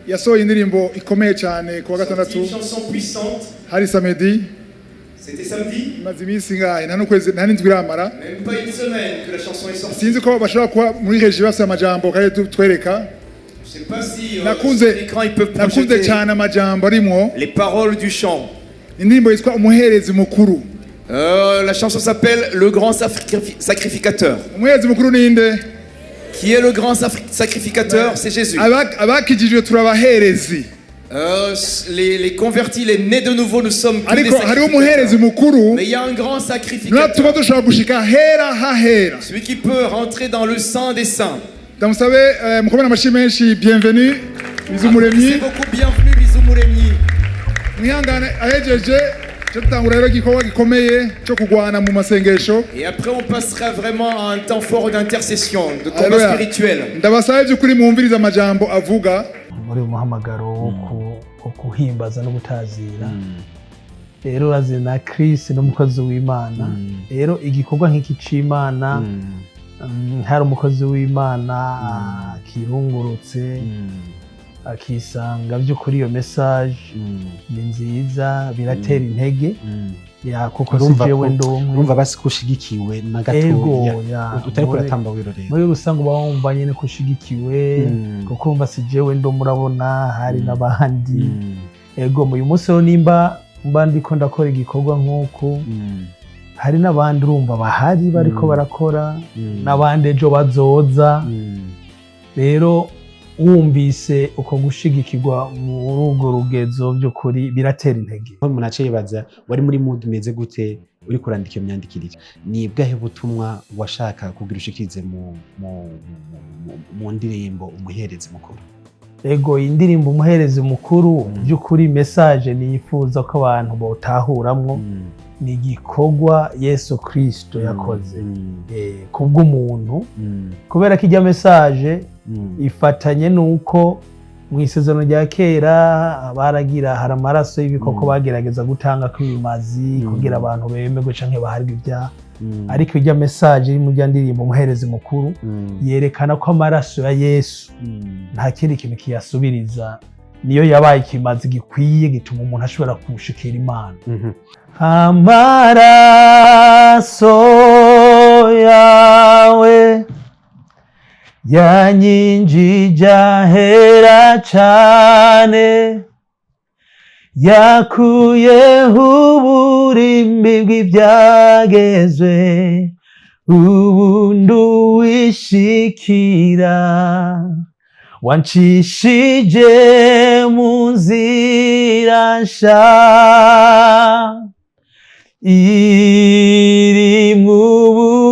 Yasohoye indirimbo ikomeye cyane ku wa Sorti gatandatu. une chanson puissante. Hari samedi. C'était samedi. Imaze iminsi ingahe? Nta n'ukwezi, nta n'indwi iramara. Même pas une semaine que la chanson est sortie. Sinzi ko bashobora kuba muri régie bafite amajambo kandi twereka. Je sais pas si Nakunze sur l'écran ils peuvent nakunze projeter cyane amajambo arimwo. les paroles du chant. Indirimbo yitwa Umuherezi Mukuru. La chanson s'appelle Le Grand Sacrificateur. Umuherezi mukuru ninde? Qui est le grand sacrificateur? C'est Jésus. Abakijijwe turabaherezi. Les convertis, les nés de nouveau, nous sommes tous des Ariko hariho umuherezi sacrificateurs. mukuru. Mais il y a un grand Natuma sacrificateur. dushobora gushika hera hahera. Celui qui peut rentrer dans le sang des saints. Ndamusabe mukomere amashyi menshi Bienvenu Bizumuremyi. C'est beaucoup bienvenu, Bizumuremyi. Mwihangane, ahejeje cyo dutangura rero igikorwa gikomeye cyo kurwana mu masengesho. Et après, on passera vraiment à un temps fort d'intercession, de combat Alléluia. Spirituel. Ndabasabe by'ukuri mwumvirize amajambo avuga. Muri uyu muhamagaro wo guhimbaza no gutazira, rero urazi na Chris n'umukozi w'Imana. Rero igikorwa nk'iki c'Imana, hari umukozi w'Imana akirungurutse akisanga, by'ukuri iyo message ni nziza, biratera intege ya kuko si Urumva jewe ko- ndi umwe. Urumva basi ko ushigikiwe na Ego, gatoya, ya, utariko uratamba wirorera. Muri rusange uba wumva nyine ko ushigikiwe, kuko urumva si jewe ndi umwe, urabona hari n'abandi. Ego, mu uyu munsi rero nimba mba ndiko ndakora igikorwa nk'uku, hari n'abandi urumva bahari bariko barakora, n'abandi ejo bazoza. Rero wumvise uko gushigikirwa muri urwo rugezo, by'ukuri biratera intege. Nko umuntu aciye yibaza, wari muri mood imeze gute uri kurandika iyo myandikirire? Ni bwahe butumwa washaka kugira ushikirize mu ndirimbo Umuherezi Mukuru? Ego, iyi ndirimbo Umuherezi Mukuru, by'ukuri message nifuza ko abantu botahuramwo ni igikorwa Yesu Kristo yakoze kubw'umuntu, kubera ko ijya message ifatanye n'uko mu Isezerano rya Kera baragira, hari amaraso y'ibikoko bagerageza gutanga kw'ibimazi kugira abantu bemerwe canke baharwe ibyaha. Ariko ijya message iri mu rya ndirimbo Umuherezi Mukuru yerekana ko amaraso ya Yesu nta kindi kintu kiyasubiriza, niyo yabaye ikimazi gikwiye gituma umuntu ashobora kushikira Imana. Amaraso yawe yanyinjije ahera cane, yakuyeho uburimbi bw'ibyagezwe, ubu nduwishikira, wancishije mu nzira nsha irimwo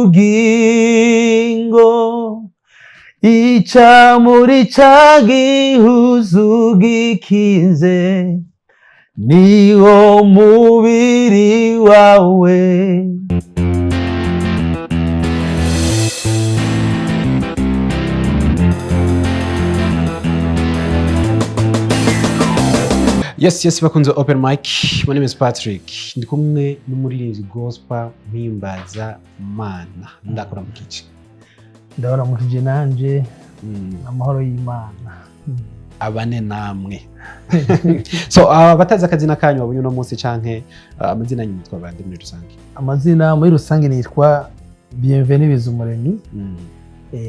ubugingo, ica muri ca gihuzu gikinze, niwo mubiri wawe. Yes, bakunze Open Mic, my name is Patrick, ndi kumwe n'umuririmbyi gospel mpimbaza mana. Ndakora mu kici. Ndabaramukije nanje, amahoro y'Imana. Abane namwe. So batazi akazina kanyu babonye uno munsi canke amazina yanyu, mwitwa bande muri rusange? Amazina muri rusange nitwa Bienvenu Bizumuremyi.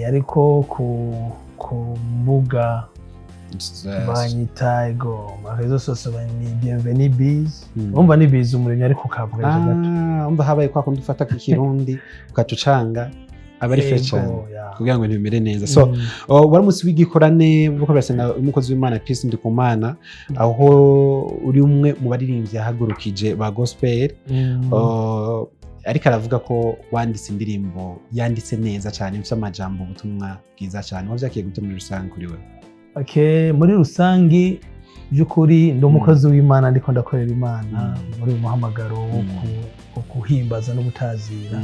Ariko ku mbuga banyita, ego, ma réseaux sociaux ni Bienvenu Biz. Urumva ni Bizumuremyi ariko kavuga gato. Ah, umva habaye kwa kundi ufata k'ikirundi ukacucanga aba ari fresh cyane kugira ngo ntibimere neza. So oh, wari umunsi w'igikorane buriko birasenga umukozi w'Imana Chris Ndikumana, aho uri umwe mu baririmbyi yahagurukije ba gospel. Oh, ariko aravuga ko wanditse indirimbo yanditse neza cyane, ifite amajambo, ubutumwa bwiza cyane. Wavyakiye gute muri rusange kuri wewe? Okay, muri rusangi by'ukuri ndi umukozi w'Imana, ndiko ndakorera Imana muri uyu muhamagaro wo guhimbaza no gutazira.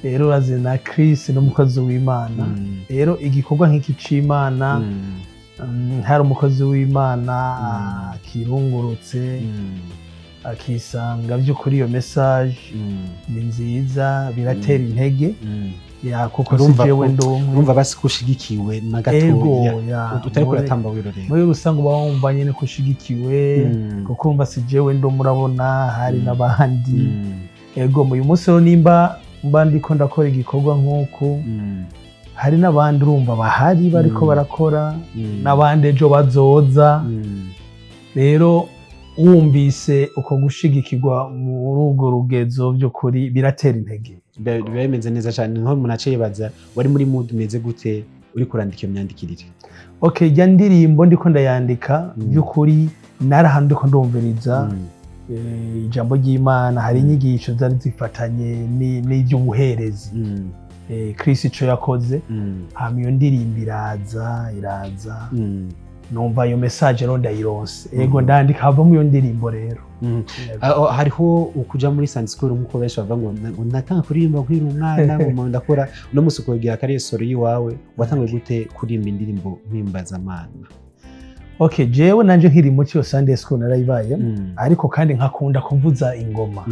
Rero urazi na Chris n'umukozi w'Imana. Rero igikorwa nk'iki c'Imana, hari umukozi w'Imana akirungurutse akisanga, by'ukuri iyo message ni nziza, biratera intege. Ya, kuko si Urumva jewe ko- ndumwe. Urumva basi ko ushigikiwe na Ego. gatoya, Ya, utariko muri uratamba wirorera. muri rusange uba wumva nyene ko ushigikiwe, kuko urumva si jewe ndumwe, urabona hari n'abandi. Ego, uyu munsi rero nimba mba ndiko ndakora igikorwa nk'uku, hari n'abandi urumva bahari bariko barakora, n'abandi ejo bazoza. Rero wumvise uko gushigikirwa muri urwo rugezo, by'ukuri biratera intege. Biba bimeze neza cyane. Nko umuntu aciye yibaza, wari muri mood imeze gute uri kurandika iyo myandikirire? Okay, ijya ndirimbo ndiko ndayandika, by'ukuri nari ahantu ndiko ndumviriza ijambo ry'Imana. Hari inyigisho zari zifatanye n'iby'ubuherezi, Kristo ico yakoze. Hama iyo ndirimbo iraza, numva iyo message rero ndayironse. Ego, ndandika, havamo iyo ndirimbo rero. Yego. Hariho ukuja muri Sunday school, nkuko benshi bavuga ngo natanga kuririmba nkiri umwana, ngo ndakora. Uno munsi ukongera kari soro yiwawe, watanguye gute kuririmba indirimbo mpimbazamana? Okay, jewe nanje nkiri muto iyo Sunday school narayibaye, ariko kandi nkakunda kuvuza ingoma.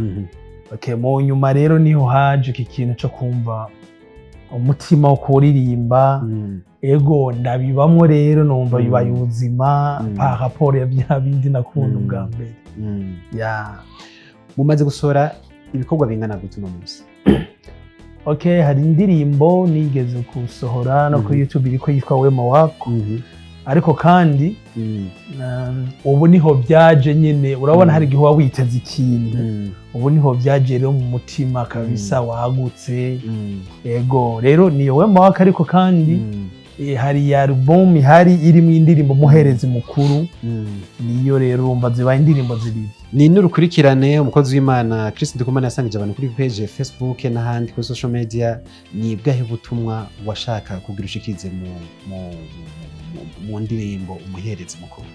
Okay, mu nyuma rero niho haje iki kintu cyo kumva umutima wo kuririmba. Ego, ndabibamwo rero, numva bibaye ubuzima par rapport ya bya bindi nakunda ubwa mbere. Ya. Mumaze gusohora ibikorwa bingana gute uno munsi? Okay, hari indirimbo nigeze gusohora no kuri YouTube iriko, yitwa Wema Wako. Ariko kandi ubu niho byaje nyine, urabona, hari igihe uba witeze ikintu. Ubu niho byaje rero mu mutima kabisa wagutse. Ego, rero niyo Wema Wako, ariko kandi hari album ihari irimo indirimbo Muherezi Mukuru. Niyo rero urumva zibaye indirimbo zibiri. Ni n'urukurikirane umukozi w'Imana Chris Ndikumana yasangije abantu kuri page ya Facebook n'ahandi kuri social media. Ni bwahe butumwa washaka kugira ushikirize mu ndirimbo Umuherezi Mukuru?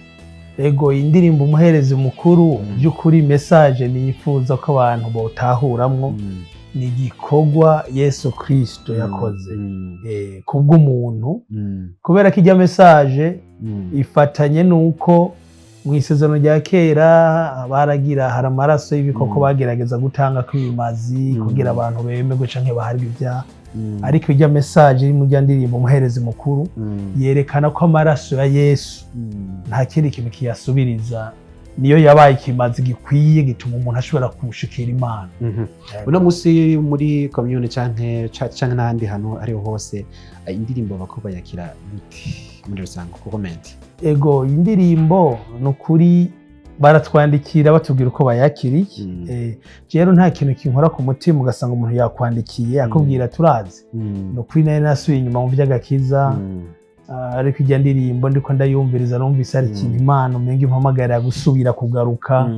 Ego, iyi ndirimbo Umuherezi Mukuru, by'ukuri message nifuza ko abantu botahuramwo ni igikorwa Yesu Kristo yakoze kubw'umuntu, kubera ko ijya message ifatanye n'uko mu Isezerano rya Kera baragira, hari amaraso y'ibikoko bagerageza gutanga kw'ibimazi kugira abantu bemerwe canke baharwe ibyaha. Ariko ijya message iri mu rya ndirimbo Umuherezi Mukuru yerekana ko amaraso ya Yesu nta kindi kintu kiyasubiriza, niyo yabaye ikimazi gikwiye gituma umuntu ashobora kushikira Imana. Uno munsi muri commune canke n'ahandi hantu ariho hose, indirimbo bako bayakira gute muri rusange ku comment? Ego, indirimbo ni ukuri baratwandikira batubwira uko bayakiriye. Rero nta kintu kinkora ku mutima ugasanga umuntu yakwandikiye akubwira turazi. Ni ukuri nari nasubiye inyuma mu by'agakiza, ariko ijya ndirimbo ndiko ndayumviriza, numvise hari ikintu Imana umenga impamagarira gusubira kugaruka.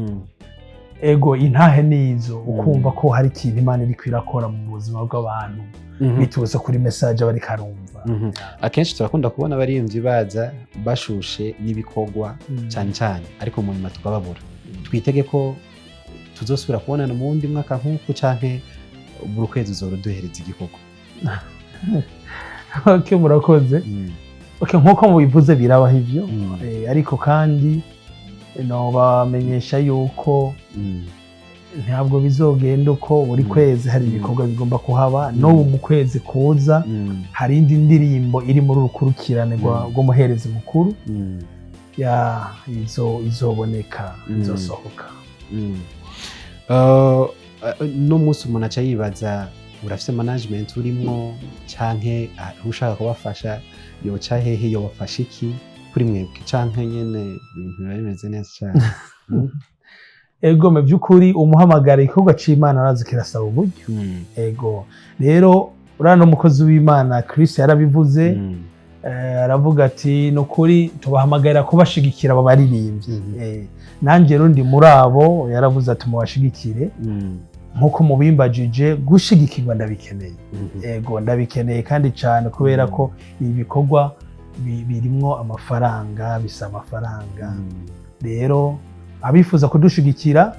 Ego, intahe nizo, ukumva ko hari ikintu Imana iriko irakora mu buzima bw'abantu biturutse kuri message bariko arumva. Akenshi turakunda kubona abaririmbyi baza bashushe n'ibikorwa cyane cyane, ariko mu nyuma tukababura. Twitege ko tuzosubira kubonana mu wundi mwaka nk'uku, canke buri kwezi uzora uduhereza igikorwa? Okay, murakoze. Okay, nk'uko mubivuze birabaho ivyo. Ariko kandi nobamenyesha yuko ntabwo bizogenda uko buri kwezi hari ibikorwa bigomba kuhaba. N'ubu mu kwezi kuza hari indi ndirimbo iri muri urukurikirane rw'Umuherezi Mukuru ya izo izoboneka, izosohoka. No munsi umuntu aca yibaza, urafise management urimwo, canke ushaka kubafasha yoca hehe, yobafasha iki kuri mwebwe, canke nyene ibintu biba bimeze neza cane? Ego, mu by'ukuri umuhamagara igikorwa c'Imana arazi kirasaba uburyo. Ego, rero uriya n'umukozi w'Imana Chris yarabivuze, aravuga ati ni ukuri tubahamagarira kubashigikira aba baririmbyi. Nanjye rero ndi muri abo yaravuze ati mubashigikire. Nk'uko mubimbajije, gushigikirwa ndabikeneye. Ego, ndabikeneye kandi cyane, kubera ko ibi bikorwa birimwo amafaranga, bisa amafaranga. Rero abifuza kudushigikira,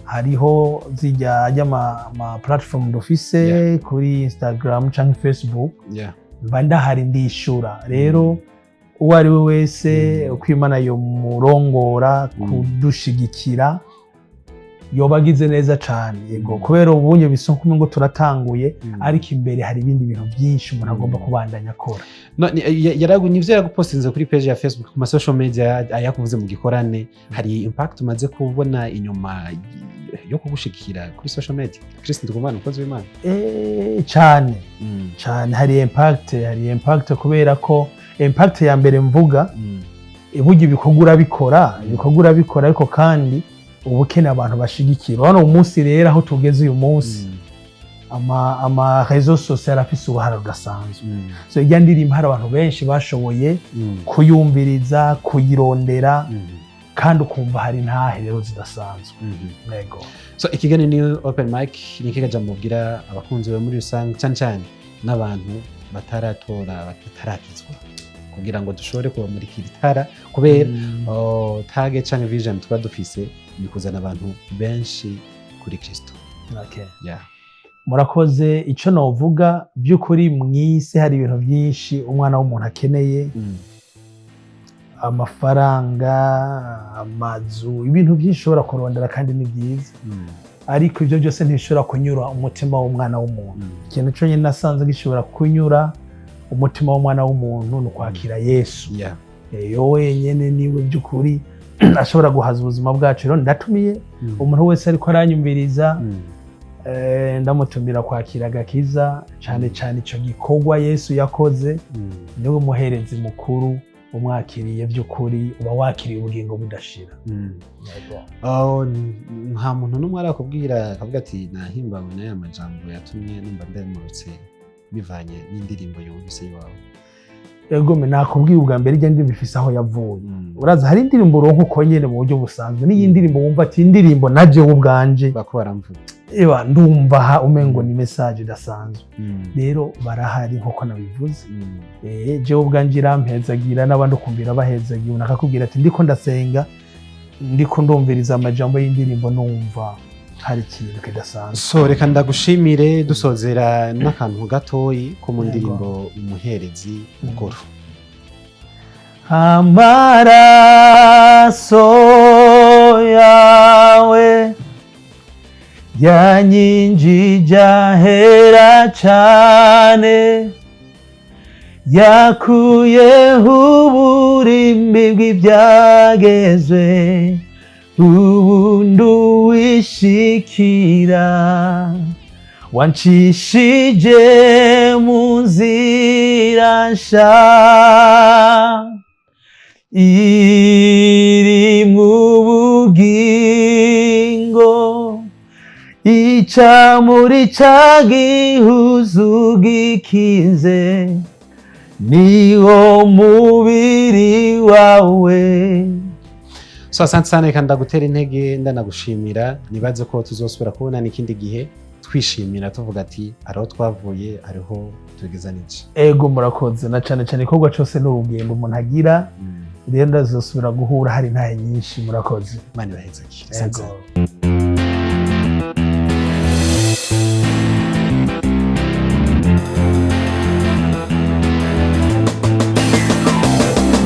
hariho zijya ama platform dufise kuri Instagram cyangwa Facebook, mba ndahari, ndishura. Rero uwo ari we wese uko Imana yomurongora kudushigikira, Yoba agize neza cane, yego, kubera ubunye bisa nk'uko turatanguye, ariko imbere hari ibindi bintu byinshi umuntu agomba kubandanya akora. No, nivyo yaragupostinze kuri page ya Facebook, ku ma social media, yakuvuze mu gikorane. Hari impact umaze kubona inyuma yo kugushikira kuri social media, Chris Ndikumana, umukozi w'Imana? Cane cane, hari impact, hari impact, kubera ko impact ya mbere mvuga, burya ibikorwa urabikora, ibikorwa urabikora, ariko kandi uba ukeneye abantu bashigikira. Urabona uyu munsi rero aho tugeze uyu munsi, ama réseaux sociaux arafise uruhara rudasanzwe. So irya ndirimbo hari abantu benshi bashoboye kuyumviriza, kuyirondera, kandi ukumva hari ntahe rero zidasanzwe. Yego. So ikiganiro ni open mic. Ni ikihe jambo ubwira abakunzi bawe muri rusange, cyane cyane n'abantu bataratora, batarakizwa, kugira ngo dushobore kubamurikira itara? Kubera target canke vision tuba dufise ni kuzana abantu benshi kuri Kristo. Okay. Murakoze. Icyo novuga by'ukuri, mu isi hari ibintu byinshi umwana w'umuntu akeneye: amafaranga, amazu, ibintu byinshi ushobora kurondera, kandi ni byiza, ariko ibyo byose ntibishobora kunyura umutima w'umwana w'umuntu. Ikintu cyonyine nasanze gishobora kunyura umutima w'umwana w'umuntu ni ukwakira Yesu. Yo wenyine niwe by'ukuri ashobora guhaza ubuzima bwacu. Rero ndatumiye umuntu wese ariko aranyumviriza, ndamutumira kwakira agakiza, cyane cyane icyo gikorwa Yesu yakoze. Niwe muherezi mukuru. Umwakiriye by'ukuri uba wakiriye ubugingo budashira. Yego. Oh, nta muntu n'umwe arakubwira akavuga ati: "Nahimbawe n'aya majambo yatumye numva ndemurutse bivanye n'indirimbo yumvise iwawe"? Yego, me nakubwiye ubwa mbere, ijya ndirimbo ifise aho yavuye. Uraza hari indirimbo uronka uko nyene mu buryo busanzwe, n'iyi ndirimbo wumva ati indirimbo najewe ubwanje bako baramvuga. Eba ndumva ha umengo ni message idasanzwe. Rero barahari nkuko nabivuze. Jewe ubwanje irampezagira, n'abandi ukumvira bahezagira. Umuntu akakubwira ati: "Ndiko ndasenga, ndiko ndumviriza amajambo y'indirimbo, numva hari ikintu kidasanzwe." So reka ndagushimire, dusozera n'akantu gatoyi ko mu ndirimbo Umuherezi Mukuru. Amaraso yawe yanyinjije ahera cane, yakuyeho uburimbi bw'ibyagezwe, ubu nduwishikira. Wancishije mu nzira nsha irimwo ubugingo, ica muri ca gihuzu gikinze, niwo mubiri wawe. So asante sana, reka ndagutera intege, ndanagushimira. Nibaze ko tuzosubira kubonana ikindi gihe, twishimira tuvuga ati hariho twavuye, hariho tugeza n'iki. Ego, murakoze. Na cane cane igikorwa cose n'urugendo umuntu agira. Rero ndazosubira guhura hari intahe nyinshi. Murakoze. Imana ibahezagire. Asante Ego. sana.